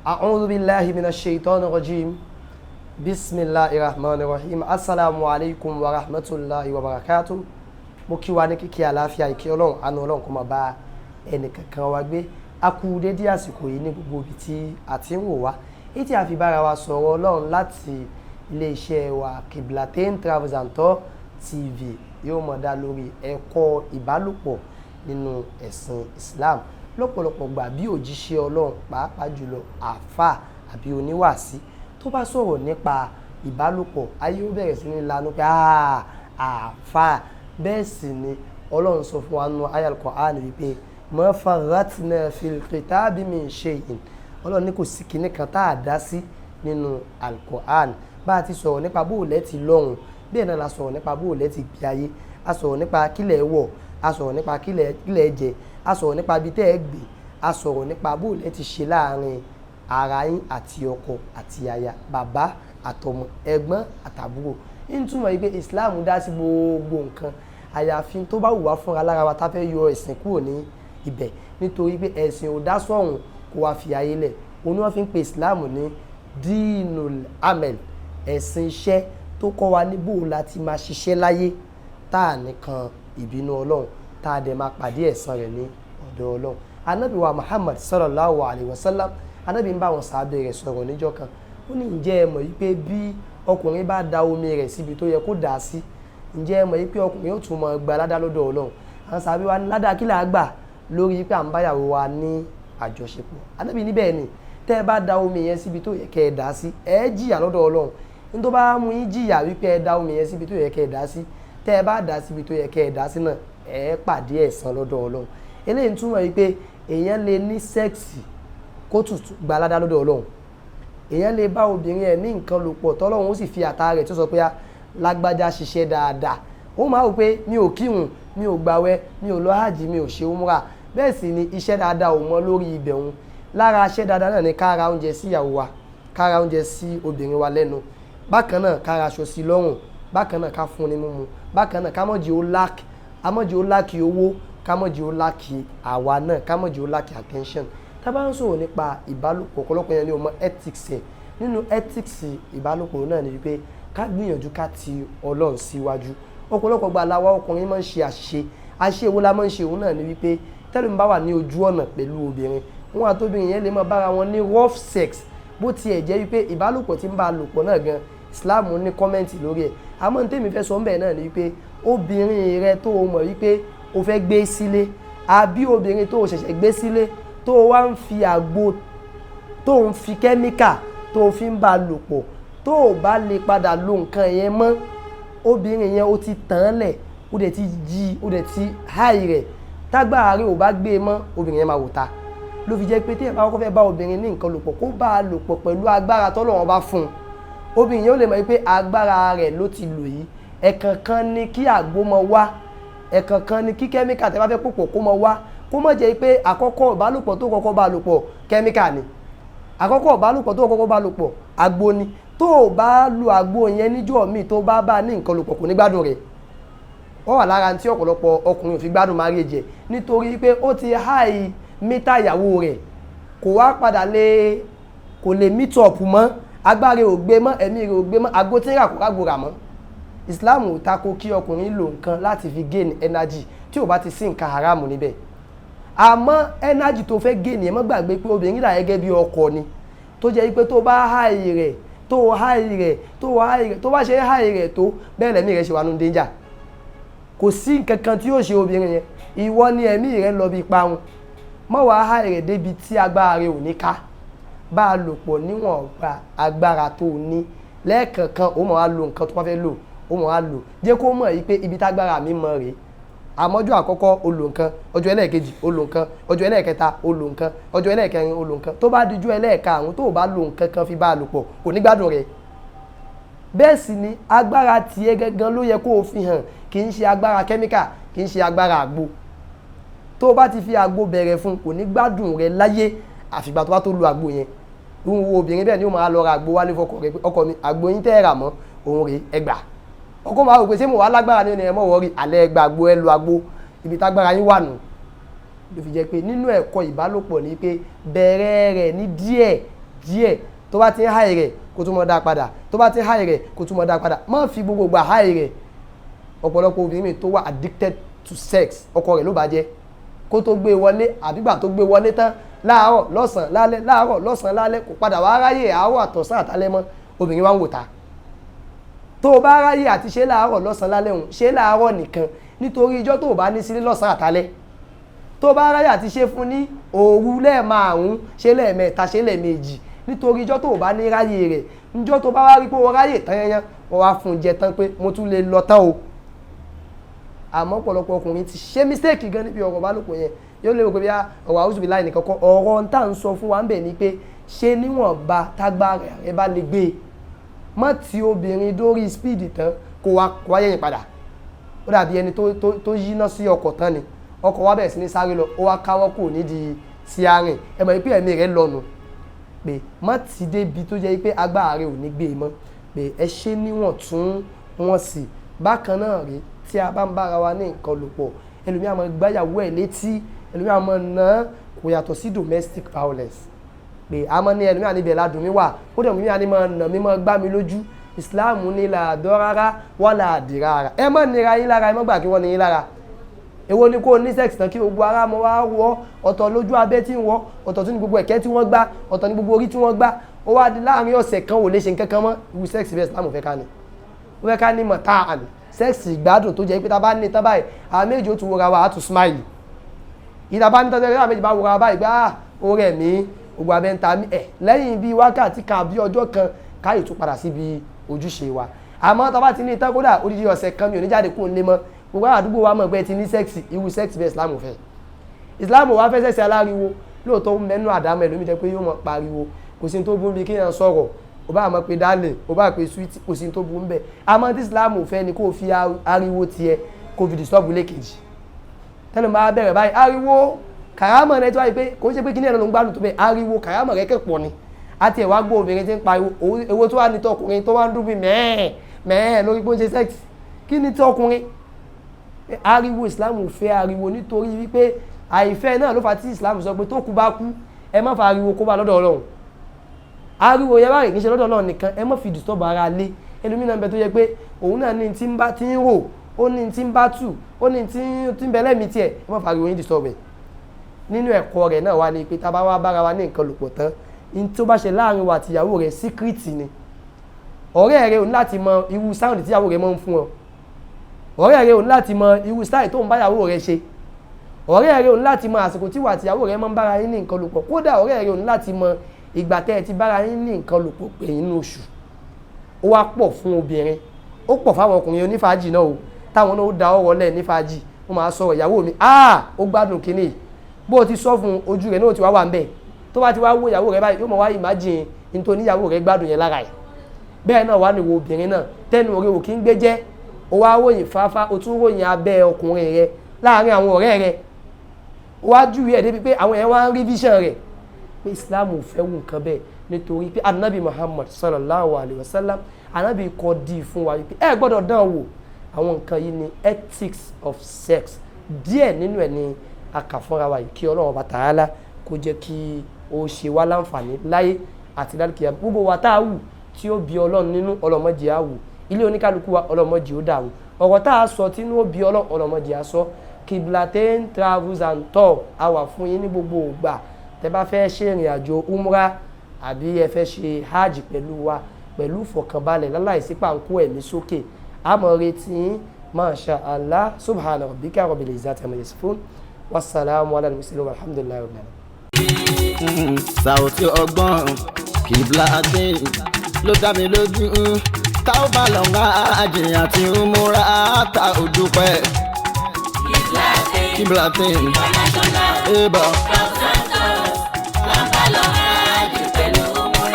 A'udhu billahi minash shaitani rajim. Bismillahir rahmanir rahim. Assalamu alaikum wa rahmatullahi wa barakatuh. Mo kí wa ní kíkí àlàáfíà, ìkí Ọlọ́run, àánú Ọlọ́run kó máa bá ẹnì kankan wa gbé. A kú dédé àsìkò yìí ní gbogbo ibi tí a ti ń wò wá. Èyí tí a fi bára wa sọ̀rọ̀ Ọlọ́run láti ilé-iṣẹ́ wa Qiblatain Travels and Tour TV yóò mọ̀ dá lórí ẹ̀kọ́ ìbálòpọ̀ nínú ẹ̀sìn Islam. Lọ́pọ̀lọpọ̀ gbà, bí òjíṣẹ́ Ọlọ́run, pàápàá jùlọ àáfàá àbí oníwàásí, tó bá sọ̀rọ̀ nípa ìbálòpọ̀, ayé ó bẹ̀rẹ̀ sí ní lanu pé àáfàá. Bẹ́ẹ̀ sì ni Ọlọ́run sọ fún wa nínú ayah Al-Qur'an wípé ma farratna fil kitabi min shay'in. Ọlọ́run ní kò sí kinní kan tá a dá sí nínú Al-Qur'an. Bá a ti sọ̀rọ̀ nípa bóòlẹ́ ti lọ́run, bẹ́ẹ̀ náà la sọ̀rọ̀ nípa bóòlẹ́ ti gbé ayé. A sọ̀rọ̀ nípa kílẹ̀ wọ̀, a sọ̀rọ̀ nípa kílẹ̀ jẹ, a sọ̀rọ̀ nípa ibi tẹ́ ẹ gbé, a sọ̀rọ̀ nípa bóòlẹ́ ti ṣe láàrin ara yín àti ọkọ àti aya, bàbá àtọmọ, ẹ̀gbọ́n àtàbúrò. Ń túmọ̀ yìí pé Islam dá sí gbogbo nǹkan, àyàfi tó bá wù wá fúnra lára wa tá fẹ́ yọ ẹ̀sìn kúrò ní ibẹ̀, nítorí pé ẹ̀sìn ò dá sọ̀hún kó wá fi ayé lẹ̀. Òun ni wọ́n fi ń pe Islam ní dinul amel, ẹ̀sìn iṣẹ́ tó kọ́ wa ní bó la ti máa ṣiṣẹ́ láyé tá à nìkan ìbínú Ọlọ́run, tá a dẹ̀ máa pàdé ẹ̀san rẹ̀ ní ọ̀dọ̀ Ọlọ́run. Anabi wa Muhammad sallallahu alayhi wa sallam, anabi ń bá àwọn sàábẹ̀ rẹ̀ sọ̀rọ̀ níjọ́ kan. Ó ní, ǹjẹ́ ẹ mọ̀ wípé bí ọkùnrin bá da omi rẹ̀ síbi tó yẹ kó dà á sí, ǹjẹ́ ẹ mọ̀ wípé ọkùnrin yóò tún máa gba ládá lọ́dọ̀ Ọlọ́run? Àwọn sàábẹ̀ wa ní, ládá kí là á gbà lórí pé à ń báyàwó wa ní àjọṣepọ̀? Anabi ní bẹ́ẹ̀ ni, tẹ́ ẹ bá da omi yẹn síbi tó yẹ kẹ́ ẹ dà á sí, ẹ jìyà lọ́dọ̀ Ọlọ́run. Ní tó bá mú yín jìyà wípé ẹ da omi yẹn síbi tó yẹ kẹ́ ẹ dà á sí, tẹ́ ẹ bá dà á síbi tó yẹ kẹ́ ẹ dà á sí náà, ẹ pàdé ẹ̀san lọ́dọ̀ Ọlọ́run. Eléyìí túmọ̀ wípé èèyàn lè ní sex kó tutù gba ládá lọ́dọ̀ Ọlọ́run. Èèyàn lè bá obìnrin ẹ̀ ní nǹkan lò pọ̀, tọ́lọ́run ó sì fi àtà rẹ̀ tó sọ pé lágbájá ṣiṣẹ́ dáadáa. Ó máa wò pé mi ò kírun, mi ò gbàwẹ̀, mi ò lọ hajj, mi ò ṣe umra, bẹ́ẹ̀ sì ni iṣẹ́ dáadáa ò mọ lórí ibẹ̀ òun. Lára iṣẹ́ dáadáa náà ni ká ra oúnjẹ sí ìyàwó wa, ká ra oúnjẹ sí obìnrin wa lẹ́nu, bákan náà ká ra aṣọ sí lọ́rùn, bákan náà ká fún ní mímu, bákan náà ká má jẹ́ ó lack, ká má jẹ́ ó lack owó, ká má jẹ́ ó lack àwa náà, ká má jẹ́ ó lack attention. Tá bá ń sọ̀rọ̀ nípa ìbálòpọ̀, ọ̀pọ̀lọpọ̀ yẹn ni o mọ ethics ẹ̀. Nínú ethics ìbálòpọ̀ náà ni wípé ká gbìyànjú ká ti Ọlọ́run síwájú. Ọ̀pọ̀lọpọ̀ gba làwa ọkùnrin máa ń ṣe àṣìṣe. Àṣìṣe wo la máa ń ṣe? Òun náà ni wípé tẹ́lẹ̀ mi bá wà ní ojú ọ̀nà pẹ̀lú obìnrin, wọn àti obìnrin yẹn lè máa bára wọn ní rough sex. Bó tiẹ̀ jẹ́ wípé ìbálòpọ̀ tí ń bá a lò pọ̀ náà gan, Islam ní comment lórí ẹ̀. Àmọ́ ní tèmi fẹ́ sọ ń bẹ̀ náà ni wípé obìnrin rẹ tó o mọ̀ wípé o fẹ́ gbé sílé, àbí obìnrin tó o ṣẹ̀ṣẹ̀ gbé sílé, tó o wá ń fi àgbo, tó o ń fi kẹ́míkà tó o fi ń bá a lò pọ̀, tó o bá lè padà lo nǹkan yẹn mọ́, obìnrin yẹn, o ti tàn án lẹ̀, o dẹ̀ ti jí, o dẹ̀ ti háì rẹ̀. Tágbára rẹ̀ ò bá gbé e mọ́, obìnrin yẹn máa wò ta. Ló fi jẹ́ pé tí ẹ̀ bá kọ́kọ́ fẹ́ bá obìnrin ní nǹkan lò pọ̀, kó bá a lò pọ̀ pẹ̀lú agbára tọ́lọ́run bá fún un. Obìnrin yẹn ó lè mọ̀ pé agbára rẹ̀ ló ti lò yìí. Ẹ̀ẹ̀kọ̀ọ̀kan ni kí àgbo mọ wá, ẹ̀ẹ̀kọ̀ọ̀kan ni kí kẹ́míkà tẹ́ bá fẹ́ pòpọ̀ kó mọ wá. Kó má jẹ́ pé àkọ́kọ́ ìbálòpọ̀ tó kọ́kọ́ bá lò pọ̀, kẹ́míkà ni. Àkọ́kọ́ ìbálòpọ̀ tó kọ́kọ́ bá lò pọ̀, àgbo ni. Tó o bá lo àgbo yẹn níjọ́ míì, tó bá bá ní nǹkan lò pọ̀, kò ní gbádùn rẹ̀. Wọ́n wà lára tí ọ̀pọ̀lọpọ̀ ọkùnrin ò fi gbádùn marriage ẹ̀, nítorí pé ó ti high meter ìyàwó rẹ̀, kò wá padà lè, kò lè meet up mọ́. Agbára ò gbé mọ́, ẹ̀mí rẹ̀ ò gbé mọ́, àgbo tí ń rà kó rágbó rà mọ́. Islam ò tako kí ọkùnrin lo nǹkan láti fi gain energy tí ò bá ti sí nǹkan haram níbẹ̀. Àmọ́ energy tó fẹ́ gain yẹn, má gbàgbé pé obìnrin dà gẹ́gẹ́ bí ọkọ ni, tó jẹ́ pé tó bá high rẹ̀, tó high rẹ̀, tó high rẹ̀, tó bá ṣe high rẹ̀ tó bẹ́ẹ̀, lẹ́mí rẹ̀ ṣe wà nínú danger. Kò sí nǹkan kan tí yóò ṣe obìnrin yẹn, ìwọ ni ẹ̀mí rẹ̀ lọ bí parun. Mọ́ wàá high rẹ̀ débi tí agbára rẹ̀ ò ní ká. Bá a lò pọ̀ níwọ̀n gba agbára tó ní. Lẹ́ẹ̀kọ̀ọ̀kan, ó mọ̀ wá lo nǹkan tó bá fẹ́ lò, ó mọ̀ wá lò. Jẹ́ kó mọ̀ yìí pé ibi tágbára mi mọ̀ rèé. Àmọ́jọ́ àkọ́kọ́, o lò nǹkan; ọjọ́ ẹlẹ́ẹ̀kejì, o lò nǹkan; ọjọ́ ẹlẹ́ẹ̀kẹta, o lò nǹkan; ọjọ́ ẹlẹ́ẹ̀kẹrin, o lò nǹkan. Tó bá dijú ẹlẹ́ẹ̀karùn, tó o bá lo nǹkan kan fi bá a lò pọ̀, kò ní gbádùn rẹ̀. Bẹ́ẹ̀ sì ni agbára tiẹ̀ gangan ló yẹ kó o fi hàn, kì í ṣe agbára kẹ́míkà, kì í ṣe agbára àgbo. Tó o bá ti fi àgbo bẹ̀rẹ̀ fún, kò ní gbádùn rẹ̀ láyé, àfìgbà tó bá tó lo àgbo yẹn. Irú wo obìnrin bẹ́ẹ̀ ni ó máa lọ ra àgbo wálé fọkọ rẹ̀ pé, ọkọ mi, àgbo yín tẹ́ ẹ rà mọ́ òun rèé, ẹ gbà. Ọkọ máa rò pé, ṣé mo wà lágbára ní? Ẹ mọ̀ wọ́rí alẹ́, ẹgbà àgbo, ẹ lo àgbo, ibi tágbára yín wà nù. Ló fi jẹ́ pé nínú ẹ̀kọ́ ìbálòpọ̀ ni pé bẹ̀rẹ̀ rẹ̀ ní díẹ̀. Díẹ̀ tó bá ti ń háì rẹ̀, kó tún mọ́ dá padà. Tó bá ti ń háì rẹ̀, kó tún mọ́ dá padà. Má fi gbogbo gbà háì rẹ̀. Ọ̀pọ̀lọpọ̀ obìnrin mi tó wà addicted to sex, ọkọ rẹ̀ ló bá jẹ́ kó tó gbé wọlé, àbígbà tó gbé wọlé tán, láàárọ̀, lọ́sàn-án, lálẹ́, láàárọ̀, lọ́sàn-án, lálẹ́, kò padà wá ráyè àárọ̀, àtọ̀sán, àtálẹ́ mọ́. Obìnrin wa ń wò ta. Tó o bá ráyè àti ṣe láàárọ̀, lọ́sàn-án, lálẹ́ òun, ṣe láàárọ̀ nìkan, nítorí ijọ́ tó o bá ní sílé lọ́sàn-án àtálẹ́. Tó o bá ráyè àti ṣe fún ní òru lẹ́ẹ̀márùn-ún, ṣe lẹ́ẹ̀mẹ́ta, ṣe lẹ́ẹ̀mejì, nítorí ijọ́ tó o bá ní ráyè rẹ̀. Njọ́ tó bá wá rí pé o ráyè tán yẹn, wọ́n wá fún un jẹ tán pé mo tún lè lọ tán o. Àmọ́ ọ̀pọ̀lọpọ̀ ọkùnrin ti ṣe mistake gan níbi ọ̀rọ̀ bálòpọ̀ yẹn. Yóò lérò pé bí ọ̀rọ̀ àwùjọ láì nìkan kọ́. Ọ̀rọ̀ tá à ń sọ fún wa ń bẹ̀ ni pé ṣé níwọ̀nba tágbára rẹ bá lè gbé e. Má ti obìnrin dórí speed tán, kó wá kó wá yẹ̀yìn padà. Ó dàbí ẹni tó yíná sí ọkọ̀ tán ni, ọkọ̀ wa bẹ̀rẹ̀ sí ní sáré lọ, ó wá káwọ́ kù nídìí steering. Ẹ mọ̀ pé ẹ̀mí rẹ̀ lọ́nu pé má ti débi tó jẹ́ pé agbára rẹ̀ ò ní gbé e mọ́, pé ẹ ṣe níwọ̀n tún wọ́n sì. Bákan náà rí, tí a bá ń bára wa ní nǹkan lò pọ̀, ẹlòmíà máa gbáyàwó ẹ̀ létí, ẹlòmíà máa ná. Kò yàtọ̀ sí domestic violence pé a máa ní ẹlòmíà níbẹ̀ ládùn mi wà, ó dẹ̀ mí ní máa nà mí, máa gbá mi lójú. Islam ní làdọ́ rárá wà láàdì rárá. Ẹ má nira yín lára, ẹ má gbà kí wọ́n ní yín lára. Èwo ni kó o ní sex tán, kí gbogbo ara mọ wá wọ ọ̀tọ̀ lójú abẹ́ tí ń wọ ọ̀tọ̀, tún ní gbogbo ẹ̀kẹ́ tí wọ́n gbá ọ̀tọ̀, ní gbogbo orí tí wọ́n gbá, ó wá di láàrin ọ̀sẹ̀ kan, ò lè ṣe nǹkan kan mọ́. Irú sex bẹ́ẹ̀, Islam fẹ́ ká ní, ó fẹ́ ká ní mọ̀ tá àní sex ìgbádùn tó jẹ́ pé tá a bá ní tán báyìí, àwọn méjì ó tún wọra wa, á tún smile. Ìta bá ní tán, àwọn méjì bá wọra wa báyìí gbá, ó rẹ̀ mí, gbogbo abẹ́ ń ta mí ẹ̀, lẹ́yìn bíi wákàtí kan àbí ọjọ́ kan, káyì tún padà síbi ojúṣe wa. Àmọ́ tá a bá ti ní tán, kódà odidi ọ̀sẹ̀ kan, mi ò ní jáde kúrò nílé mọ́, gbogbo àwọn àdúgbò wa mọ̀ pé ti ní sex. Irú sex bẹ́ẹ̀, Islam fẹ́. Islam wá fẹ́ sex aláriwo. Lóòótọ́, ó mẹ́nu àdámọ́ ẹlòmíì jẹ́ pé yóò mọ̀ pariwo. Kò sí tó burú bí kéèyàn sọ̀rọ̀, ó bá mọ̀ pé darling, ó bá pé sweet, kò sí tó burú bẹ́ẹ̀. Àmọ́ tí Islam fẹ́ ni kó o fi ariwo tiẹ̀ kó o fi disturb lẹ́kejì. Tẹ́lẹ̀ máa bẹ̀rẹ̀ báyìí, ariwo kàrámọ̀ rẹ tó wáyé pé kò ń ṣe pé kí ní ẹ̀rọ ló ń gbádùn tó bẹ́ẹ̀, ariwo kàrámọ̀ rẹ kẹ̀ pọ̀ ni. Àti ẹ̀wá gbọ́ obìnrin tí ń pariwo, èwo tó wà ní tọkùnrin tó wá ń dún bí mẹ́ẹ̀ mẹ́ẹ̀ lórí pé ó ń ṣe sex? Kí ni tọkùnrin ariwo? Islam ò fẹ́ ariwo, nítorí wípé àìfẹ́ náà ló fà tí Islam sọ pé tó kú bá kú, ẹ má fa ariwo kó bá lọ́dọ̀ Ọlọ́run. Ariwo yẹn báyìí kì í ṣe lọ́dọ̀ Ọlọ́run nìkan, ẹ má fi disturb ara lé. Ẹlòmíràn bẹ tó yẹ pé òun náà ní tí ń bá tí ń rò, ó ní tí ń bá tù, ó ní tí ń bẹ lẹ́mìí tiẹ̀, ẹ má fa ariwo yín disturb ẹ̀. Nínú ẹ̀kọ́ rẹ̀ náà wá ní pé tá a bá wá bára wa ní nǹkan lòpọ̀ tán, ní tó bá ṣe láàrin wa àtìyàwó rẹ̀, secret ni. Ọ̀rẹ́ rẹ̀ ò ní láti mọ irú sound tíyàwó rẹ̀ máa ń fún ọ. Ọ̀rẹ́ rẹ̀ ò ní láti mọ irú style tó ń báyàwó rẹ̀ ṣe. Ọ̀rẹ́ rẹ̀ ò ní láti mọ àsìkò tí wà àtìyàwó rẹ̀ máa ń bára yín ní nǹkan lòpọ̀. Kódà, ọ̀rẹ́ rẹ̀ ò ní láti mọ ìgbà tẹ́ ẹ ti bára yín ní nǹkan lòpọ̀ pé nínú oṣù. Ó wá pọ̀ fún obìnrin, ó pọ̀ fáwọn ọkùnrin onífàájì náà o, táwọn náà ó da ọwọ́ lẹ̀ nífàájì, wọ́n máa sọ̀rọ̀, "Ìyàwó mi, ah, ó gbádùn kínní." Bó o ti sọ fún, ojú rẹ̀ náà ti wá wà ń bẹ̀. Tó bá ti wá wo ìyàwó rẹ̀ báyìí, yóò mọ̀ wá imagine nítorí ìyàwó rẹ̀ gbádùn yẹn lára ẹ̀. Bẹ́ẹ̀ náà wà ní wo obìnrin náà, tẹnu rẹ̀ ò kí ń gbé jẹ́, ó wá ròyìn fáfá, ó tún ròyìn abẹ́ ọkùnrin rẹ̀ láàrin àwọn ọ̀rẹ́ rẹ̀, ó wá júwe ẹ̀ débi pé àwọn yẹn wá ń rí vision rẹ̀ pé Islam ò fẹ́ wù nǹkan bẹ́ẹ̀, nítorí pé Anabi Muhammad sallallahu alayhi wa sallam, Anabi kọ́ di fún wa wípé ẹ gbọ́dọ̀ dán wò. Àwọn nǹkan yìí ni ethics of sex. Díẹ̀ nínú ẹ̀ ni a kà fúnra wa yìí. Kí Ọlọ́run Ọba Tààlà kó jẹ́ kí ó ṣe wá láǹfààní láyé àti lálùkìyà. Gbogbo wa tá a wù tí ó bí Ọlọ́run nínú, ọlọ́mọdé á wù. Ilé oníkálukú wa, ọlọ́mọdé ó dàrú. Ọ̀rọ̀ tá a sọ tínú ó bí Ọlọ́run, ọlọ́mọdé á sọ. Kiblatain Travels and Tour, a wà fún yín ní gbogbo ìgbà tẹ́ bá fẹ́ ṣe ìrìn àjò umrah àbí ẹ fẹ́ ṣe hajj pẹ̀lú wa, pẹ̀lú ìfọ̀kànbalẹ̀, láláìsí pàǹkó ẹ̀mí sókè. Àmọ́ retí yín, masha Allah. Subhana rabbika rabbil izzati amma yasifun, wasalaamu ala al-mursalin, walhamdulillahi rabbil alamin. Sàùtì ọgbọ́n Kiblatain ló dá mi lójú, tá ó bá lọ ń àjìyàn tí ń múra tá ò dúpẹ́. Kiblatain eba.